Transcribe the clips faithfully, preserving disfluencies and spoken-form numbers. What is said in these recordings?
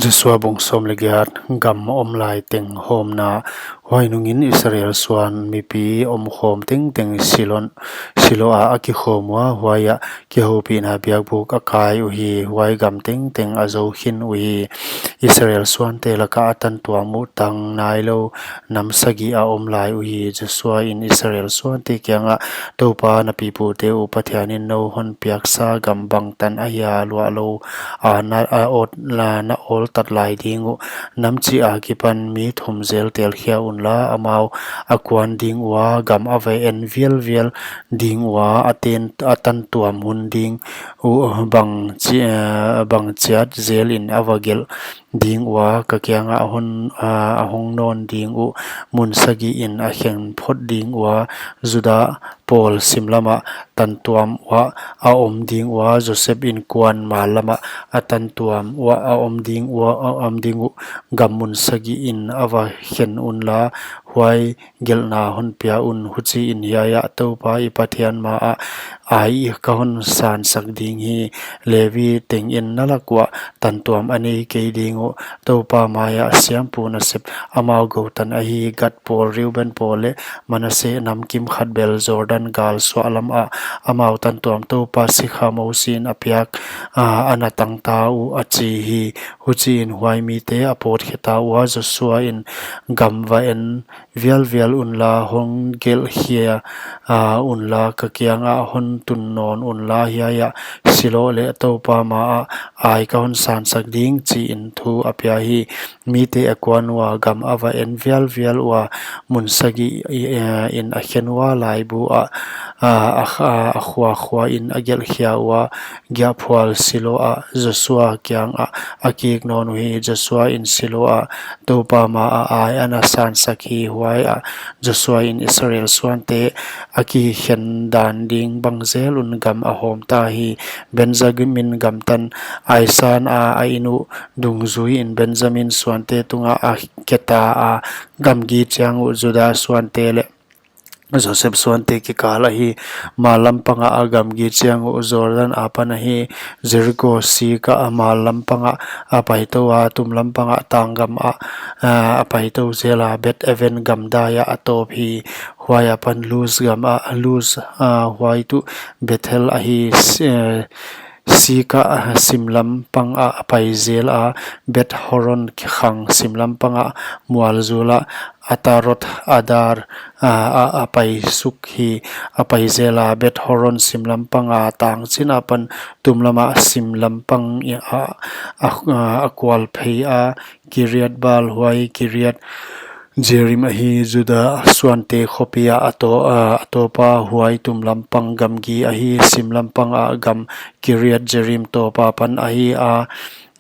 Joshua bung sawm leh giat. Gam omlai teng hawmna. Huai nungin Israel suan mipi omkhawm tengteng Silon, Silo ah a kikhawm ua, huaiah kihoupihna biakbuk a kai uhi, huai gam tengteng a zou khin uhi. Israel suante laka a tantuam uh tang nailou nam sagih a omlai uhi. Joshua in Israel suante kiangah, Toupa na pipute uh Pathianin nou hon piaksa gam bangtan ahia luahlou a na, a awt, na, na awltat lai ding uh? Nam chih akipan mi thum zel telkhia unla, amau a kuan ding ua, gam a va en vialvial ding ua, a ten, a tantuam hun ding uh bang chi, eh, bang chiat zelin a va gelh ding ua, ka kiangah a hon, ah, a hong nawn ding uh mun sagihin a khen phot ding ua, Juda pawl simlamah tantuam uah a om ding ua, Joseph inkuan mallamah a tantuam uah a om ding ua, a om ding uh gam mun sagihin a va khen unla, huai gelhna hon pia un. Huchiin hiaiah Toupa i Pathian maah ai ka hon sansak ding hi. Levi tengin na lak uah tantuam a nei kei ding uh. Toupa maiah siampu nasep amau goutan ahi, Gad pawl, Reuben pawl leh Manasseh nam kimkhat bel Jordan gal suahlamah amau tantuam Toupa sikha Mosi in a piak, ah, a na tangta uh, a chi hi. Huchiin huai mite a pawt kheta ua, Joshua in, Gam va en vialvial unla, hon gelhkhia, ah, unla, ka kiangah hon tun nawn unla, hiaiah Silo leh Toupa maah ai ka hon sansak ding, chiin thu a pia hi. Mite a kuan ua, gam a va en vialvial ua, mun sagih, eh, in a khen ua, laibu ah, ah, a, a, a khuakhuain a gelhkhia ua, giahphual Silo ah Joshua kiangah a kik nawn uhi. Joshua in Silo ah Toupa maah ai a na sansak hi. Huaiah Joshua in Israel suante a kikhen dan ding bangzel un gam a hawmta hi. Benjamin gamtan Ai san a, a inn uh dungzuiin Benjamin suante tungah a keta a, gamgi chiang uh Juda suante leh Joseph suante kikal ahi. Mallam pangah a gamgi chiang uh Jordan apan ahi. Jeriko sik ah mallam pangah a paitou a, tumlam pangah tanggam ah, ah, a paitou zel a, Beth Aven gamdai ah a tawp hi. Huai apan Luz gam ah, Luz, ah, huai tuh Bethel ahi, s-, eh, sik ah simlam pangah a pai zel a, Beth Horon khang simlam pangah mualzul ah, Atarot Adar, ah, ah, a pai suk hi, a pai zel a, Beth Horon simlam panga tang chin apan tumlamah simlam pang i a, a, a, a kual phei a, Kiriat Baal, huai Kiriat Jearim ahi. Juda suante khopi ah a to, ah, a tawpa, huai tumlam pang gamgi ahi. Simlam pangah gam Kiriat Jearim tawp apan ahi a,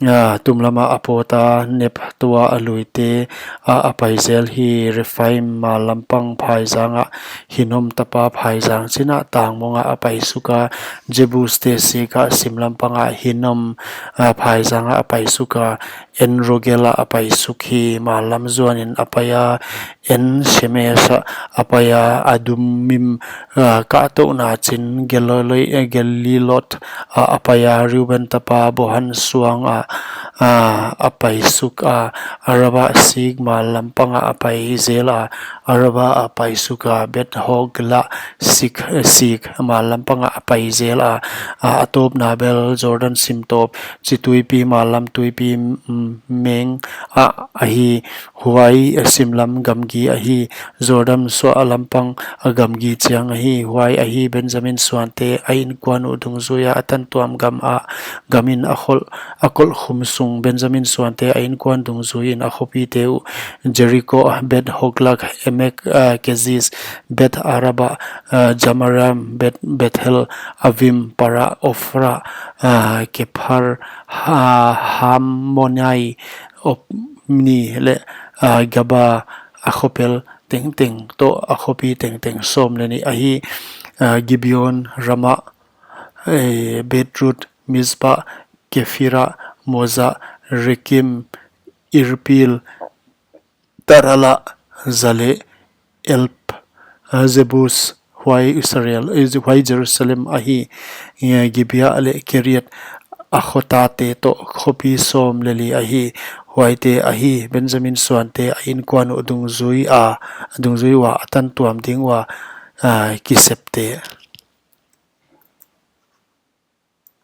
ah, tumlamah a pawta, Nephtoah luite ah a pai zel hi. Rephaim mallam pang phaizang ah Hinnom tapa phaizang chin ah tangmong ah a pai suk a, Jebuste sik ah simlam pangah Hinnom, ah, phaizang ah a pai suk a, En-rogel ah a pai suk hi. Mallam zuanin a pai a, En-shemesh ah a pai a, Adumim, ah, kahtouhna chin Gelilot, eh, Gelilot ah a pai a, Reuben tapa Bohan suang ah, ah, a pai suk a, Arabah sik mallam pangah a pai zel a, Arabah ah a pai suk a, Beth-hoglah sik, eh, sik mallam pangah a pai zel a, ah, a tawpna bel Jordan sim tawp, Chi tuipi mallam tuipi, mm, meng ah ahi. Huai a simlam gamgi ahi. Jordan suahlam pang a gamgi chiang ahi. Huai ahi Benjamin suante a innkuan uh dungzui a, a tantuam gam ah, gamin a khol, a kolh khum sung. Benjamin suante a innkuan dungzuiin a khopite uh, Jeriko, Beth-hoglah, Emek, ah, Keziz, Beth-arabah, ah, Zemaraim, Beth, Bethel, Avim, Para, Ofra, ah, Kephar, Ha-, Hamonai, Opni leh, ah, Geba, a khopel tengteng toh a khopi tengteng sawm leh nih ahi. Ah, Gibeon, Ramah, eh, Beeroth, Mizpah, Kephirah, Moza, Rekem, Irpil, Tarala, Zaleh, Elp, ah, Jebus, huai Israel, eh, huai Jerusalem ahi. Eh, Gibea leh Kiriat a khotate toh khopi sawm leh li ahi. Huaite ahi, Benjamin suante a inkuan uh dungzui a, dungzui ua a tantuam ding ua, a, kisepte.